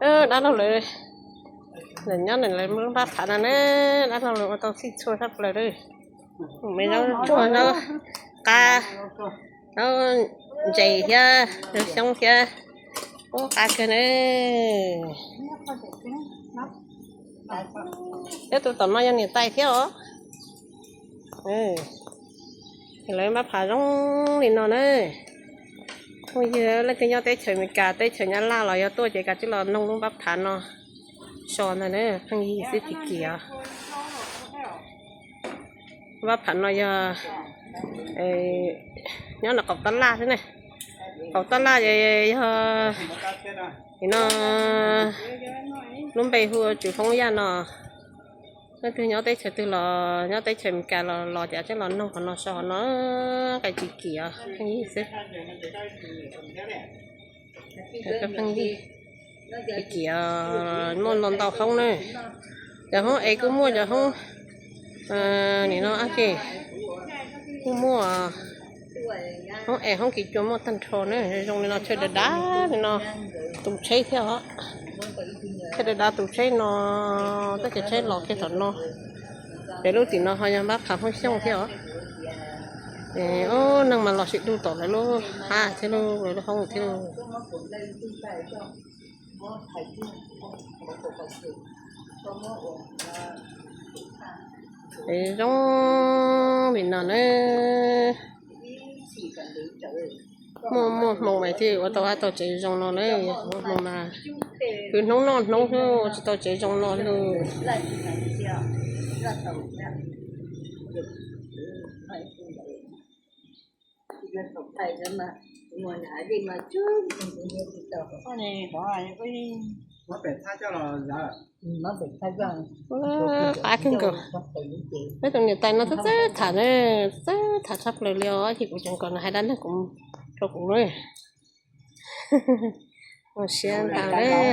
Ơ, đã lâu rồi. Rồi nhớ này là mướn bắp phản này nè, đã lâu rồi mà tao xin xua sắp lời đi. Mày nấu chua nấu cá, nấu dày kia, nấu sống kia. Ố, cá kia nè. Cái tụi tao nói cho niềm tay thiếu. Ơ. ເລີຍມາພາລົງນີ້ເນາະເນີ. ໂອ້ຍ ແລ້ວຄືຍອດເຕດເຊີນເມກາ ເຕດເຊີນຍາລາ ລາວຢາຕົວເຈກາຈິລອນນົງລຸງບັບພັນເນາະ. ຊອນນະເນີ ທັງຢີຊິຕິເກຍ ບັບພັນເນາະ. ຢາ ເອີ ຍອດນະກອບຕະລາດເນີ ກອບຕະລາດ ຢາ ຢາ ນີ້ເນາະ. ລຸງໄປຫົວຈຸຟອງຢາເນາະ. ເອີ ຄືຍອດເຕດເຊີນຕື່ລອ ຍອດເຕດເຊີນກາລອ ລອຈາກເຈົ້າລອນອງຂອງນອຊອເນາະ. ໄກ່ຈີເກຍ ທັງນີ້ຊິ ແລ້ວກໍທັງນີ້ເກຍ ມົນລອນເຕົາຫ້ອງເນີ. ຈາກຫ້ອງເອກູມົວ ຈາກຫ້ອງ ເອີ ນີ້ເນາະ ອາເກກູມົວ. ຫ້ອງແອ ຫ້ອງກິນຈວມໝົດທັນໂທເນີ. ຍົງນີ້ເນາະ ເຊີດດານີ້ເນາະ ຕຸງເຊຍເທວະ ເຊີດດາຕຸງເຊຍເນາະ. ຕະເກເຊຍຫຼອກເຄເທາະເນາະ. ເດລູກຕິເນາະ ເຮົາຍັງມາພາຫ້ອງຊ່ອງເທວະ. ເອ ໂອ້ ນັ່ງມາລໍຊິດູຕໍ່ແລ້ວລູກ ຫາເທວະລູກ ເລີຍຫ້ອງເທວະລູກ. ເອີ ຈົງບິນນອນເອີ. ໂມ ໂມ ໂມໄມທີ່ວ່າຕໍ່ຫາຕໍ່ເຈຈົງນອນເອີ. ໂມມາຄືນ້ອງນອນນ້ອງເອີ ຈະຕໍ່ເຈຈົງນອນເອີ. ເອີ ປາຂຶ້ນກ່ອນ ໄປຕົງນີ້ໄຕເນາະ. ເຈົ້າຖາມເອີ ເຈົ້າຖາມຊັບເລີວໆ ທີ່ກູຈັ່ງກ່ອນໃຫ້ດ້ານນັ້ນກູ ໂຕກູເລີຍ ໂອເຊຍນຕາເລີຍ.